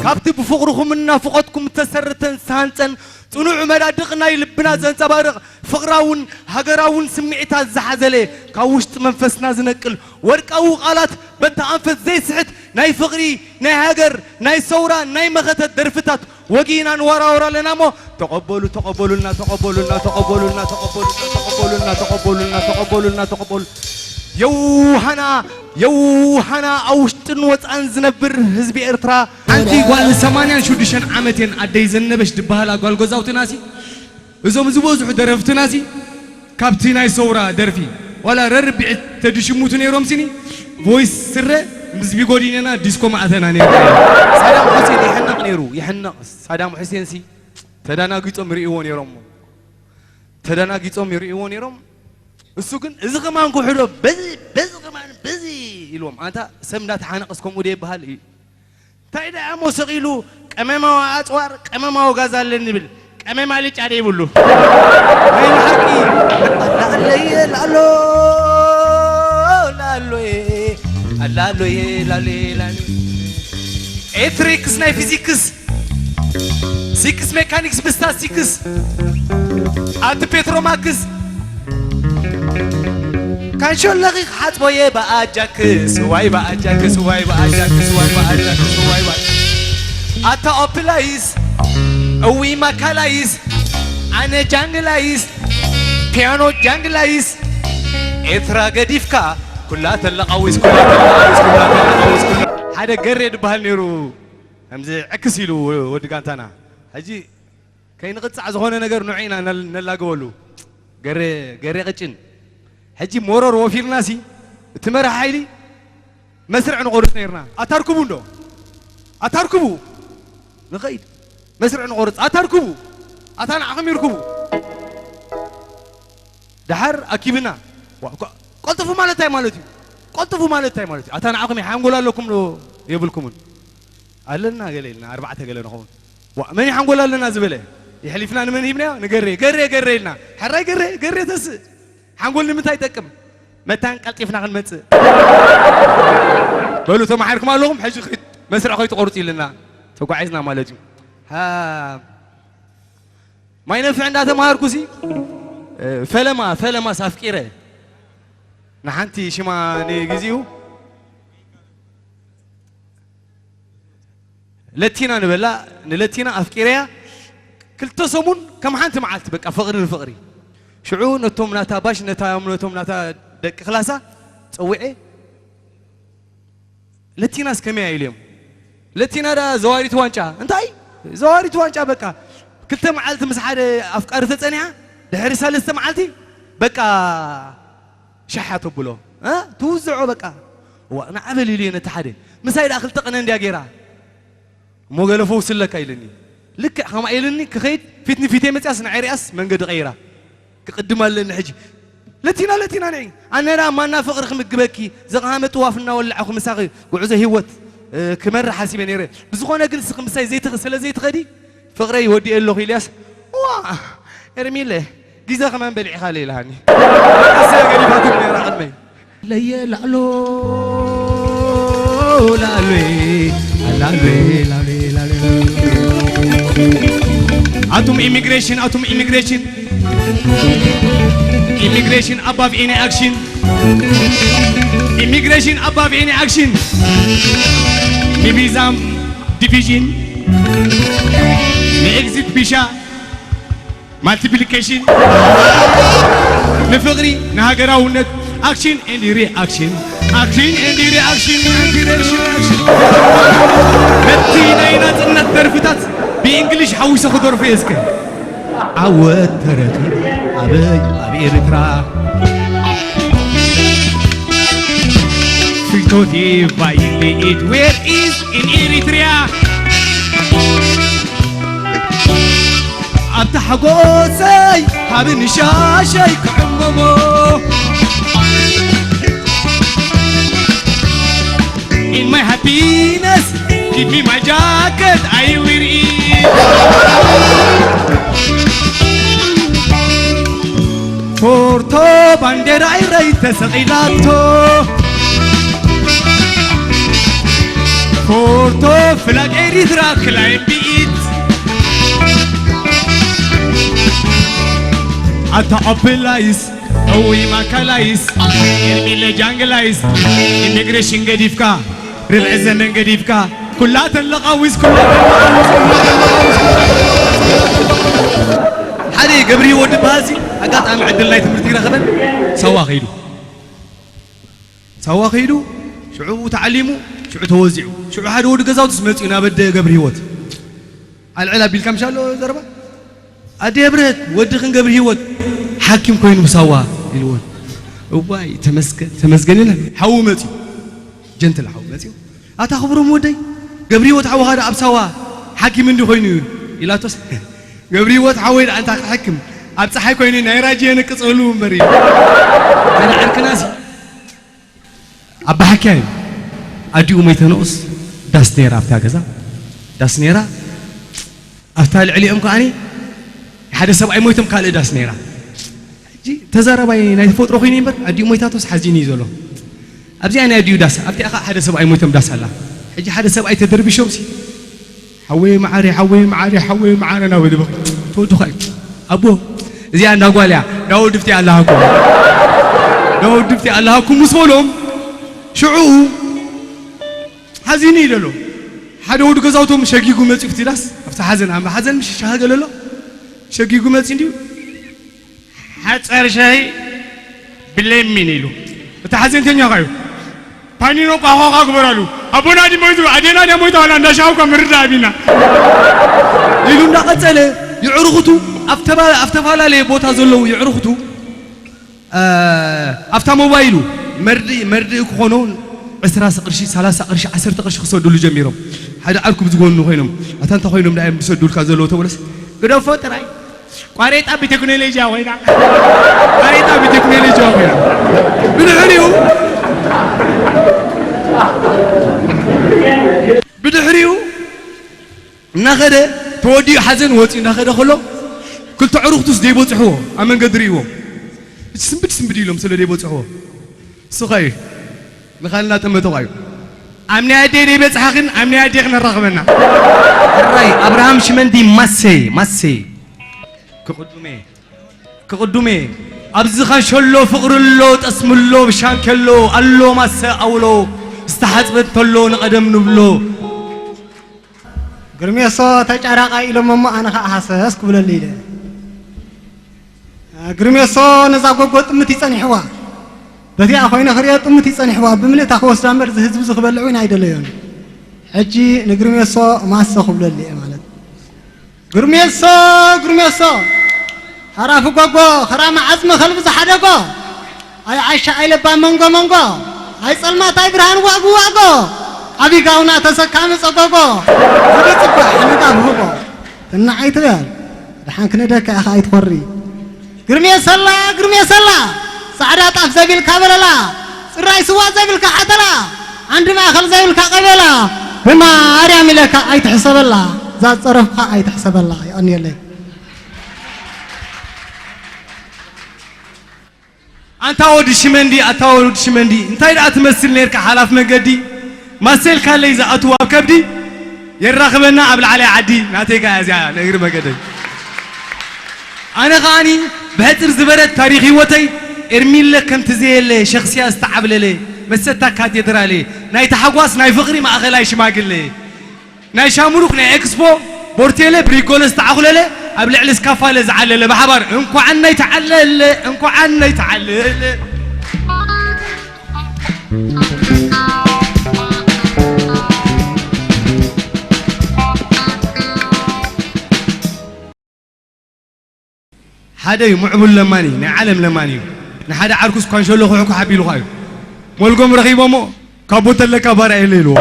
ኣብቲ ብፍቕርኹምን ናፍቖትኩም እተሰርተን ዝተሃንጸን ጽኑዕ መዳድቕ ናይ ልብና ዘንጸባርቕ ፍቕራውን ሃገራውን ስምዒታት ዝሓዘለ ካብ ውሽጢ መንፈስና ዝነቅል ወርቃዊ ቃላት በታ ኣንፈት ዘይስሕት ናይ ፍቕሪ ናይ ሃገር ናይ ሰውራ ናይ መኸተ ደርፍታት ወጊና ንወራወር ኣለና እሞ ተቐበሉ ተቐበሉልና ተቐበሉልና ተቐበሉልና ተቐበሉልና ተቐበሉልና ተቐበሉልና ተቐበሉ የውሃና የውሃና ኣብ ውሽጥን ወፃን ዝነብር ህዝቢ ኤርትራ ሓንቲ ጓል ሰማንያን ሽዱሽተን ዓመት እየን ኣደይ ዘነበሽ ድበሃላ ጓል ገዛውትና ሲ እዞም ዝበዝሑ ደረፍትና ሲ ካብቲ ናይ ሰውራ ደርፊ ዋላ ረርቢዒት ተድሽሙቱ ነይሮም ሲኒ ቮይስ ስረ ምስ ቢጎዲነና ዲስኮ ማእተና ነይሩ ሳዳም ሑሴን ይሕነቕ ነይሩ ይሕነቕ ሳዳም ሑሴን ሲ ተዳናጊጾም ርእይዎ ነይሮም ተዳናጊጾም ይርእይዎ ነይሮም እሱ ግን እዚ ከማን ክውሕዶ በዚ በዚ ከማን በዚ ኢልዎም ኣንታ ሰብ እንዳተሓነቐስ ከምኡ ደ ይበሃል እዩ እንታይ ደኣ እሞ ስቕ ኢሉ ቀመማዊ ኣጽዋር ቀመማዊ ጋዝ ኣለኒ ይብል ቀመም ኣልጫ ደ ይብሉ ናይ ብሓቂ ኣላለየ ላሎ ላሎየ ኣላሎየ ላሎየ ላሎየ ኤትሪክስ ናይ ፊዚክስ ሲክስ ሜካኒክስ ብስታስቲክስ ኣቲ ፔትሮማክስ ካንሾለኺ ክሓጽቦየ ብኣጃክስ ዋይ ብኣጃክስ ዋይ ብኣጃክስ ዋይ ብኣጃክስ ዋይ ብኣ ኣታ ኦፕላይስ እዊ ማካላይስ ኣነ ጃንግላይስ ፒያኖ ጃንግላይስ ኤትራ ገዲፍካ ኩላ ተለቃዊስ ኩላ ተለቃዊስ ኩላ ተለቃዊስ ኩላ ሓደ ገሬ ድበሃል ነይሩ ከምዚ ዕክስ ኢሉ ወዲ ጋንታና ሕጂ ከይንቕጻዕ ዝኾነ ነገር ንዑ ኢና ነላግበሉ ገሬ ገሬ ቅጭን ሕጂ ሞሮር ወፊርና ሲ እቲ መራሕ ሓይሊ መስርዕ ንቆርጽ ነርና ኣታርክቡ እንዶ ኣታርክቡ ንኸይድ መስርዕ ንቆርጽ ኣታርክቡ ኣታ ንዓኹም ይርክቡ ደሓር ኣኪብና ዋ፣ ኳ- ቀልጥፉ ማለት እንታይ ማለት እዩ ቀልጥፉ ማለት እንታይ ማለት እዩ ኣታ ንዓኹም ሓንጎል ኣለኩም ዶ የብልኩምን ኣለና ገለ ኢልና ኣርባዕተ ገለ ንኸውን ዋ መን ሓንጎል ኣለና ዝበለ የሕሊፍና ንመን ሂብናዮ ንገሬ ገሬ ገሬ ኢልና ሕራይ ገሬ ገሬ ተስእ ሓንጎል ንምንታይ ይጠቅም መታን ቀልጢፍና ክንመጽእ በሉ ተማሓርኩም ኣለኹም ሕጂ ኺድ- መስርዕ ከይትቆርጹ ኢልና ተጓዒዝና ማለት እዩ ሃ- ማይ ነፍዕ እንዳተማሃርኩ ሲ ፈለማ ፈለማስ ኣፍቂረ ንሓንቲ ሽማ ንግዜኡ ለቲና ንበላ ንለቲና ኣፍቂረያ ክልተ ሰሙን ከም ሓንቲ መዓልቲ በቃ ፍቕሪ ንፍቕሪ ሽዑ ነቶም ናታ ባሽ ነታዮም ነቶም ናታ ደቂ ክላሳ ፀዊዐ ለቲናስ ከመይ ኢለ እሞ ለቲና ደኣ ዘዋሪት ዋንጫ እንታይ ዘዋሪት ዋንጫ በቃ ክልተ መዓልቲ ምስ ሓደ ኣፍቃሪ ተጸኒሓ ድሕሪ ሰለስተ መዓልቲ በቃ ሸሓ ተብሎ እ ትውዝዖ በቃ ዋ ንዓበል ኢሉ ነቲ ሓደ ምሳይ ደኣ ክልተ ቅነ እንድያ ገይራ እሞ ገለ ፈውስለካ ኢልኒ ልክዕ ከምኣ ኢልኒ ክኸይድ ፊት ንፊተይ መፅያስ ንዓይ ሪኣስ መንገዲ ቀይራ ክቕድም ኣለኒ ሕጂ ለቲና ለቲና ንዒ ኣነ ደኣ ማና ፍቕሪ ክምግበኪ ዘቕሃመ ጥዋፍ እናወላዕኹ ምሳኺ ጉዕዞ ህይወት ክመርሕ ሓሲበ ነይረ ብዝኾነ ግን ስኺ ምሳይ ዘይትኽ ስለ ዘይትኸዲ ፍቕረይ ወዲኤ ኣለኹ ኢልያስ ዋ ኤርሚለ ግዜ ከማን በሊዕኻ ኢልሃኒ ኣሰ ገዲፋትኒ ነይራ ቅድመይ ለየ ላዕሎ ላዕሎ ላዕሎ ላዕሎ ላዕሎ ኣቱም ኢሚግሬሽን ኣቱም ኢሚግሬሽን Immigration above any action. Immigration above any action. ንቪዛ ዲቪዥን ንኤግዚት ቪዛ ማልቲፕሊኬሽን ንፍቕሪ ንሃገራውነት action and reaction action and reaction ነቲ ናይ ናጽነት ደርፍታት ብእንግሊሽ ሓዊሰ ክደርፎ እየ እስከ ዓወት ተረኺቡ ኣበይ ኣብ ኤርትራ Victory finally it where is in Eritrea ኣብቲ ሓጎሰይ ሃብኒ ሻሸይ ክዕመሞ In my happiness, give me my jacket, I will eat. ፎርቶ ባንዴራ ኤረይ ተሰቒላቶ ፖርቶ ፍላግ ኤሪትራ ክላይም ቢኢት ኣታ ኦፕላይስ እዊ ማካላይስ ኤርሚለ ጃንግላይስ ኢሚግሬሽን ገዲፍካ ርብዒ ዘመን ገዲፍካ ኩላተን ለቓዊስ ኩላተን ለቓዊስ ኩላተን ለቓዊስ ሓደ ገብሪ ወዲ በሃሲ ኣጋጣሚ ዕድል ናይ ትምህርቲ ይረኸበን ሳዋ ከይዱ ሳዋ ከይዱ ሽዑ ተዓሊሙ ሽዑ ተወዚዑ ሽዑ ሓደ ወዲ ገዛውትስ መፂኡ ናብ ኣደ ገብሪ ህይወት ኣልዕል ኣቢልካ ምሻ ኣሎ ዘረባ ኣደ የብርህት ወድኽን ገብሪ ህይወት ሓኪም ኮይኑ ምሳዋ ኢልዎን እዋይ ተመስገን ተመስገን ኢለ ሓዉ መፂኡ ጀንትል ሓዉ መፂኡ ኣታ ክብሮም ወደይ ገብሪ ህይወት ሓውኻ ዶ ኣብ ሳዋ ሓኪም እንዲ ኮይኑ እዩ ኢላቶስ ገብሪ ህይወት ሓወይ ደኣ እንታ ክሕክም ኣብ ፀሓይ ኮይኑ ናይ ራጅ የንቅፀሉ እምበር እዩ ሓደ ዓርክናሲ ኣባሓኪያ እዩ ኣዲኡ ሞይተ ንኡስ ዳስ ነይራ ኣብታ ገዛ ዳስ ነይራ ኣብታ ልዕሊኦም ከዓኒ ሓደ ሰብኣይ ሞይቶም ካልእ ዳስ ነይራ ሕጂ ተዛረባይ ናይ ተፈጥሮ ኮይኑ እምበር ኣዲኡ ሞይታቶስ ሓዚኑ እዩ ዘሎ ኣብዚኣ ናይ ኣዲኡ ዳስ ኣብቲኣ ከዓ ሓደ ሰብኣይ ሞይቶም ዳስ ኣላ ሕጂ ሓደ ሰብኣይ ተደርቢሾም ሲ ሓወይ መዓሪ ሓወይ መዓሪ ሓወይ መዓሪ ናበ ልበ ተወድኻ እዩ ኣቦ እዚኣ እንዳ ጓል እያ ዳወድፍቲ ኣለሃኩም ዳወድፍቲ ኣለሃኩም ምስ በሎም ሽዑ ሓዚኑ እዩ ደሎ ሓደ ወዲ ገዛውቶም ሸጊጉ መፂኡ ፍቲ ዳስ ኣብቲ ሓዘን ኣብ ሓዘን ምሽ ሻሃገለ ኣሎ ሸጊጉ መፂ እንዲዩ ሓፀር ሻሂ ብሌሚን ኢሉ እቲ ሓዘንተኛ ኻዩ ፓኒኖ ቋቋቋ ግበራሉ ኣቦና ድሞይቱ ኣዴና ደሞይቱ ኣላ እንዳሻውካ ምርዳ ኣቢና ኢሉ እንዳቐፀለ ይዕርኽቱ ኣብ ተፈላለየ ቦታ ዘለዉ ይዕርኽቱ ኣብታ ሞባይሉ መርድእ መርድእ ክኾኖ ዕስራ ቅርሺ ሰላሳ ቅርሺ ዓሰርተ ቅርሺ ክሰዱሉ ጀሚሮም ሓደ ዓርኩ ብዝጎኑ ኮይኖም ኣታ እንታይ ኮይኖም ዳዮም ዝሰዱልካ ዘለዉ ተበለስ ግደፎ ጥራይ ቋሬጣ ብቴክኖሎጂ ኮይና ቋሬጣ ብቴክኖሎጂ ኮይና ብድሕሪኡ ብድሕሪኡ እናኸደ ተወዲኡ ሓዘን ወፂኡ እናኸደ ከሎ ክልተ ዕሩኽቱስ ደይበፅሕዎ ኣብ መንገዲ ርእይዎም ስንብድ ስንብድ ኢሎም ስለ ደይበፅሕዎ ስኸ እዩ ንኻልና ጠመተቋ እዩ ኣብ ናይ ኣደይ ደይበፅሓኽን ኣብ ናይ ኣደይ ክነራኽበና ሕራይ ኣብርሃም ሽመንዲ ማሴ ማሴ ክቕዱሜ ክቕዱሜ ኣብዚ ኻንሸሎ ፍቕሪ ኣሎ ጠስሚ ኣሎ ብሻንከሎ ኣሎ ማሰ ኣውሎ ዝተሓፅበ እንተሎ ንቐደም ንብሎ ግርሜሶ ተጫራቃ ኢሎም እሞ ኣነ ከዓ ሃሰስ ክብለሉ ኢለ ግርሜሶ ነዛ ጎጎ ጥምት ይፀኒሕዋ በቲኣ ኮይነ ክሪኦ ጥምት ይፀኒሕዋ ብምልእታ ክወስዳ እምበር እዚ ህዝቢ እዚ ክበልዕ እውን ኣይደለዮን ሕጂ ንግርሜሶ ማሰ ክብለሉ እየ ማለት ግርሜሶ ግርሜሶ ኸራፊ ጎጎ ኸራሚ ዓፅሚ ከልቢ ዝሓደጎ ኣይ ዓሻ ኣይ ለባ መንጎ መንጎ ኣይ ፀልማት ኣይ ብርሃን ዋጉ ዋጎ ዓብይ ጋውና ተሰካሚ ፀጎጎ ዝብፅባሕ ንጣብ ህቦ ትናዓይ ትበል ድሓን ክንደካ ኢኻ ኣይትኾሪ ግርሜ ሰላ ግርሜ ሰላ ፃዕዳ ጣፍ ዘቢልካ በለላ ፅራይ ስዋ ዘቢልካ ሓተላ ዓንዲ ማእኸል ዘቢልካ ቀቤላ ብማርያም ኢለካ ኣይትሕሰበላ ዛፀረፍካ ኣይትሕሰበላ ይቐንየለይ ኣንታ ወዲ ሽመንዲ ኣታ ወዲ ሽመንዲ እንታይ ደኣ ትመስል ነርካ ሓላፍ መገዲ ማሰልካለይ ዝኣትዋ ኣብ ከብዲ የራኽበና ኣብ ላዕላይ ዓዲ ናተይ ከኣ እዚኣ ንእግሪ መገደይ ኣነ ከኣኒ ብሕፅር ዝበረት ታሪክ ህይወተይ ኤርሚለ ከምቲ ዘየለ ሸክስያ ዝተዓብለለ መሰታ ካቴድራለ ናይ ታሕጓስ ናይ ፍቕሪ ማእኸላይ ሽማግለ ናይ ሻምሩክ ናይ ኤክስፖ ቦርቴለ ብሪጎለ ዝተዓኹለለ ኣብ ልዕሊ ስካፋለ ዝዓለለ ብሓባር እንኳዓነይ ተዓለለ እንኳዓነይ ተዓለለ ሓደ እዩ ምዕቡል ለማኒ ናይ ዓለም ለማኒ እዩ ንሓደ ዓርኩስ ኳንሸሎ ኩሕኩሕ ኣቢሉ ኸዓ እዩ ሞልጎም ረኺቦሞ ካቦ ተለካ ባርያ የለ ኢልዎ